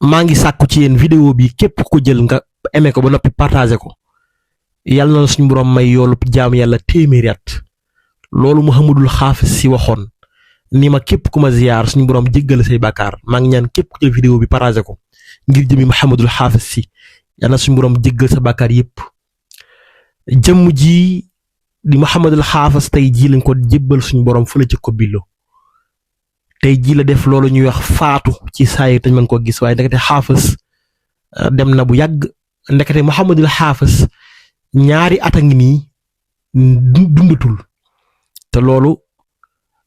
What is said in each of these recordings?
maa ngi sàkku ci yéen vidéo bi képp ko jël nga aimé ko ba noppi partagé ko yàlla na suñu borom may yoolu jaam yàlla téeméeri at loolu Mouhamadul Xaafis si waxoon ni ma képp ku ma ziyaar suñu borom jéggal say bàkkaar maa ngi ñaan képp ku jël vidéo bi partagé ko ngir jëmi Mouhamadul Xaafis si yàlla na suñu borom jéggal sa bàkkaar yépp jëmm ji di Mouhamadul Xaafis tey jii lañ ko jébbal suñu borom fële ci ko billo tey jii la def loolu ñuy wax faatu ci saa yi tañ mën koo gis waaye ndekete Xaafis dem na bu yàgg ndekete Mouhamadul Xaafis ñaari at a ngi nii dundatul te loolu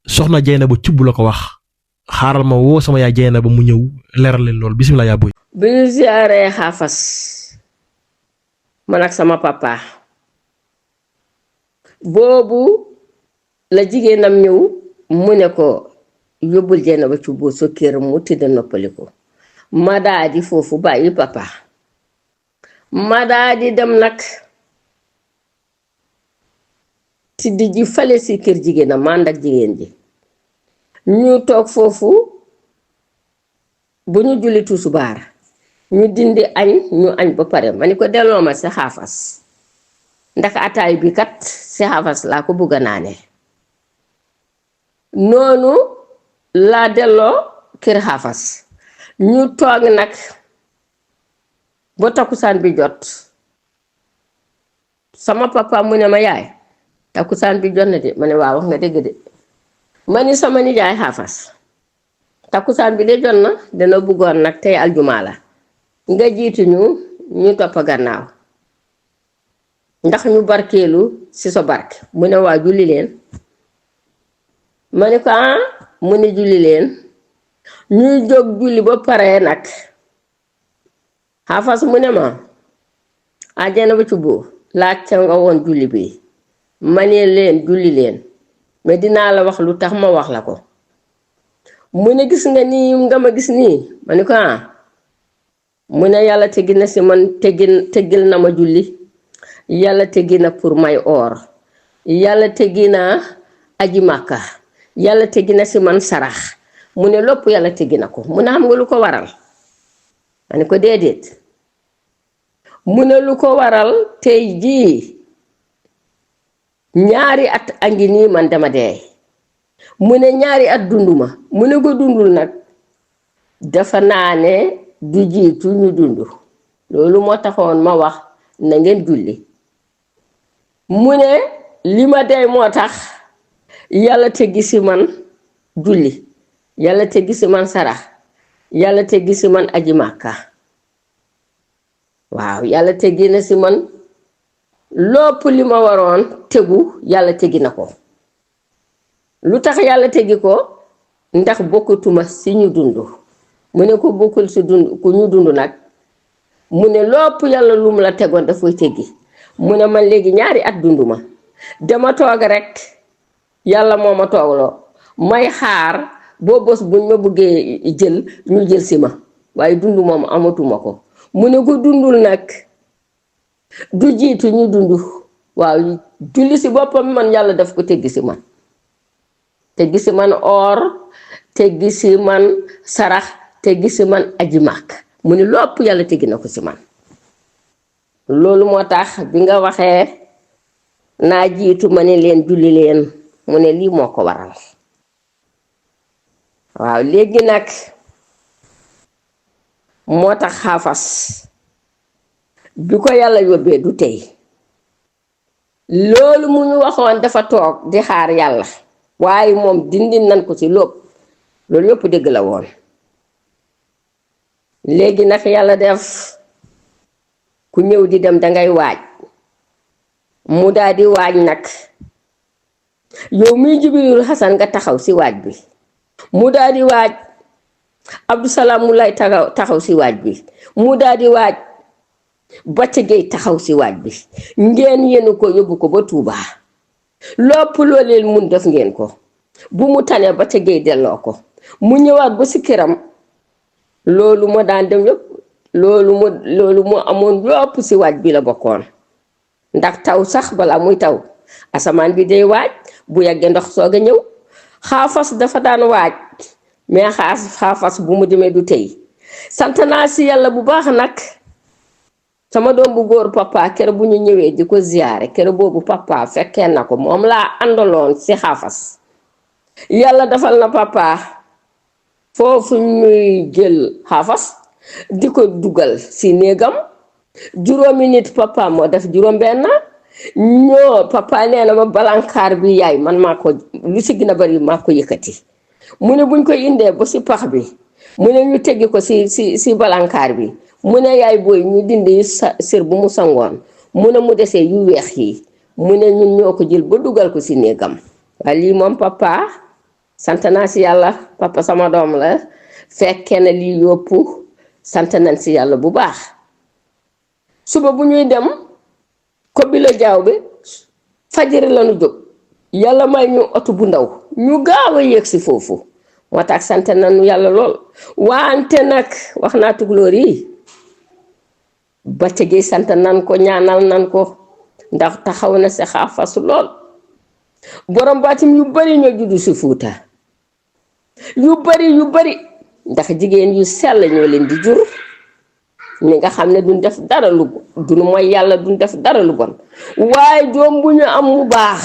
soxna Jeynaba Cubb la ko wax xaaral ma woo sama yaay Jeynaba mu ñëw leeral leen loolu bisimilah yaa boy. bi ñu ziyaaree Xaafas man ak sama papa boobu la jigéenam ñëw mu ne ko yóbbul Jeynaba Cubb sa kër mu tëdd noppaliku ma daa di foofu bàyyi papa ma daa di dem nag tiddi ji fale si kër jigéenam ma ànd ak jigéen ji ñu toog foofu bu ñu julli tusubaar ñu dindi añ ñu añ ba pare ma ni ko delloo ma si Xaafas ndax ataay bi kat si Xaafas laa ko bugg a naane noonu laa delloo kër Xaafas ñu toog nag ba takkusaan bi jot sama papa mu ne ma yaay takkusaan bi jot na de ma ne waaw wax nga dëgg de ma ni sama nijaay Xaafas takkusaan bi de jot na dana bëggoon nag tey aljumaa la nga jiitu ñu topp gannaaw ndax ñu barkeelu ci sa barke mu ne waa julli leen ma ne ko mu ne julli leen ñuy jóg julli ba pare nag Xaafas mu ne ma Jeynaba Cubb laaj ca nga woon julli bi ma ne leen julli leen mais dinaa la wax lu tax ma wax la ko mu ne gis nga nii nga ma gis nii ma ne ko mu ne yàlla teggi na si man teggil na ma julli yàlla teggi na pour may oor yàlla teggi na aji màkka yàlla teggi na si man sarax mu ne lépp yàlla teggi na ko mu ne xam nga lu ko waral ma ne ko déedéet mu ne lu ko waral tey jii ñaari at a ngi nii man dama dee mu ne ñaari at dunduma mu ne ko dundul nag dafa naa ne du jiitu ñu dund loolu moo taxoon ma wax na ngeen julli mu ne li ma dee moo tax yàlla teggi si man julli yàlla teggi si man sarax yàlla teggi si man aji màkka waaw yàlla teggi na si man lopp li ma waroon tegu yàlla teggi na ko lu tax yàlla teggi ko ndax bokkatuma si ñu dund mu ne ko bokkul si dund ku ñu dund nag mu ne lopp yàlla lu mu la tegoon dafay teggi mu ne man léegi ñaari at dunduma dama toog rek yàlla moo ma toogloo may xaar boo bés buñ ma bëggee jël ñu jël si ma waaye dund moom amatuma ko mu ne ko dundul nag du jiitu ñu dund waaw julli si boppam man yàlla daf ko teggi si man teggi si man or teggi si man sarax teggi si man aji màkk mu ne lopp yàlla teggi na ko si man loolu moo tax bi nga waxee naa jiitu ma ne leen julli leen mu ne lii moo ko waral waaw léegi nag moo tax Xaafas bi ko yàlla yóbbee du tey loolu mu ñu waxoon dafa toog di xaar yàlla waaye moom dindi nan ko ci lépp loolu yëpp dëgg la woon léegi nag yàlla def ku ñëw di dem dangay waaj mu daal di waaj nag yow muy Jibril Xasan nga taxaw ci waaj bi mu daal di waaj Abdou Salaam mu lay taxaw ci waaj bi mu daal di waaj Bacca Géey taxaw ci waaj bi ngeen yenu ko yóbbu ko ba Tuuba lopp looleel mun def ngeen ko bu mu tanee Bacca Géey delloo ko mu ñëwaat ba ci këram loolu moo daan dem yëpp loolu moo amoon lépp ci waaj bi la bokkoon ndax taw sax balaa muy taw asamaan bi day waaj bu yàggee ndox soog a ñëw Xaafas dafa daan waaj mais Xaafas bu mu demee du tey sant naa si yàlla bu baax nag sama doom bu góor papa kere bu ñu ñëwee di ko ziyaare kere boobu papa fekkee na ko moom laa àndaloon si xaafas yàlla defal na papa foofu ñuy jël xaafas di ko dugal si néegam juróomi nit papa moo def juróom benn ñoo papa nee na ma balankaar bi yaay man maa ko lu si gën a bari maa ko yëkkati mu ne buñ ko indee ba si pax bi mu ne ñu teggi ko si balankaar bi mu ne yaay booy ñu dindi sër bu mu sangoon mu ne mu desee yu weex yi mu ne ñun ñoo ko jël ba dugal ko si néegam waaye lii moom papa sant naa si yàlla papa sama doom la fekkee na lii yópp sant nañ si yàlla bu baax suba bu ñuy dem ko bi la jaaw bi fajiri lañu jóg yàlla may ñu oto bu ndaw ñu gaaw a yéeg si foofu moo tax sant nañu yàlla lool wante nag wax naa tukulóor yi Bathie sant nan ko ñaanal nan ko ndax taxaw na si xaafas lool borom baatim yu bari ñoo juddu si Fuuta yu bari ndax jigéen yu sell ñoo leen di jur ñi nga xam ne duñ def dara lu duñu mooy yàlla duñ def dara lu bon waaye doom bu ñu am mu baax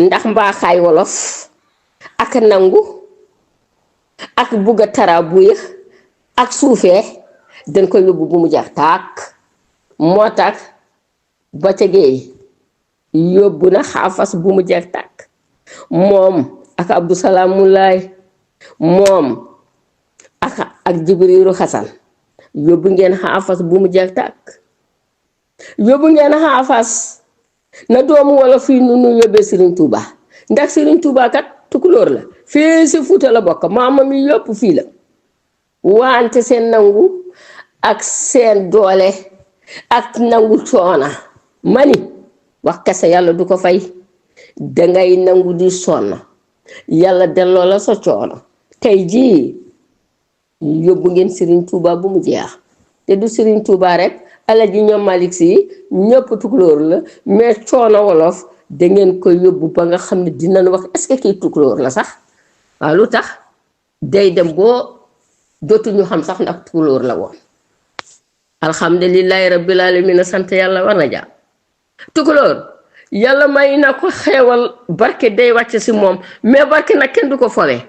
ndax mbaaxaay wolof ak nangu ak bugga tara buy ak suufee dañ ko yóbbu bu mu jeex tàkk moo tax Bathie yóbbu na xaafas bu mu jeex tàkk moom ak Abdou Salaamu Laay moom ak Jibriilu Xasan yóbbu ngeen xaafas bu mu jeex tàkk yóbbu ngeen xaafas na doomu wala fii nu yóbbee Serigne Touba ndax Serigne Touba kat tukulóor la fii si Fuuta la bokk maamam yi yëpp fii la wante seen nangu ak seen doole ak nangu coona mani wax kese yàlla du ko fay dangay nangu di sonn yàlla delloo la sa coono tey jii yóbbu ngeen Serigne Touba bu mu jeex te du Serigne Touba rek Alaji ñoom Malick Sy ñëpp tukulóor la mais coono wolof dangeen ko yóbbu ba nga xam ne dinañ wax est-ce que kii tukulóor la sax waaw lu tax day dem boo dootuñu xam sax ndax tukulóor la woon alhamdulillahi rabbil alamin sant yàlla war na jàmm tukulóor yàlla may na ko xeewal barke day wàcc si moom mais barke nag kenn du ko fowee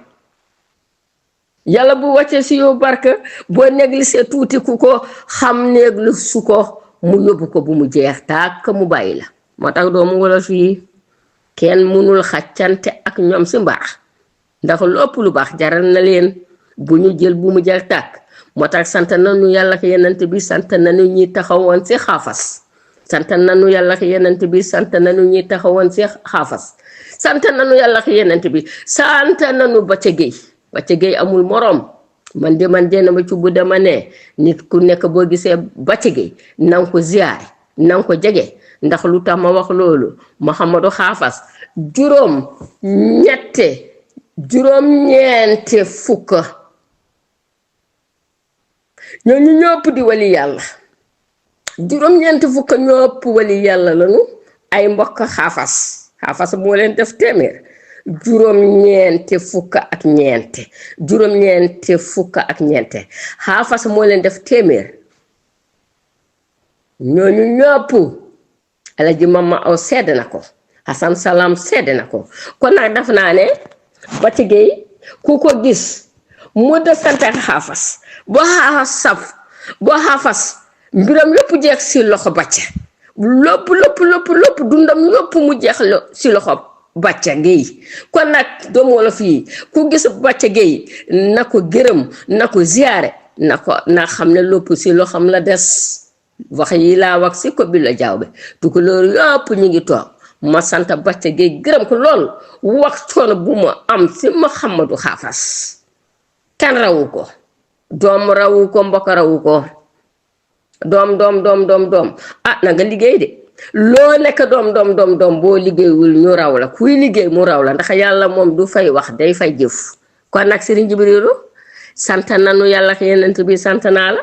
yàlla bu wàccee si yow barke boo négligé tuuti ku ko xam néeglu su ko mu yóbbu ko bu mu jeex tàkk mu bàyyi la moo tax doomu wolof yi kenn mënul xàccante ak ñoom si mbaax ndax lépp lu baax jaral na leen bu ñu jël bu mu jeex tàkk moo tax sant nañu yàlla ak yenent bi sant nañu ñi taxawoon si xaafas sant nañu yàlla ak yenent bi sant nañu ñi taxawoon si xaafas sant nañu yàlla ak yenent bi sant nañu Bathie Gueye amul morom man de na ma ci bu dama ne nit ku nekk boo gisee Bathie Gueye nanga ko ziyaare nanga ko jege ndax lu tax ma wax loolu Mouhamadou xaafas juróom ñeente fukk ñooñu ñëpp di wali yàlla juróom-ñeenti fukk ñëpp wali yàlla lañu ay mbokk xaafas moo leen def téeméer juróom-ñeenti fukk ak ñeente xaafas moo leen def téeméer ñooñu ñëpp Alaji Mama Aw sedd na ko Hasan Salam sedd na ko kon nag def naa ne Bathie Gueye ku ko gis mu desante ak xaafas boo xaafas mbiram yëpp jeex si loxo Bathie lépp dundam yëpp mu jeex si loxo Bathie Gueye kon nag doomu wolof yi ku gis Bathie Gueye na ko gërëm na ko ziyaare na xam ne lépp si loxam la des wax yi laa wax si ko bi la jaaw bi tukulóor yëpp ñu ngi toog ma sant Bathie Gueye gërëm ko lool wax coono bu mu am si Mouhamadou xaafas kenn rawu ko doom rawu ko mbokk rawu ko doom na nga liggéey de loo nekk doom boo liggéeyul ñu raw la kuy liggéey mu raw la ndax yàlla moom du fay wax day fay jëf kon nag Serigne Jibrilu sant nanu yàlla ak yenent bi sant naa la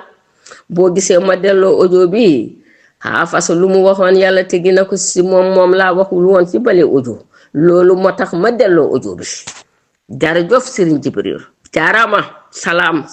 boo gisee ma delloo audio bi xaafas lu mu waxoon yàlla tegi na ko si moom laa waxul woon si bale audio loolu moo tax ma delloo audio bi jërëjëf Serigne Jibrilu jaaraama salaam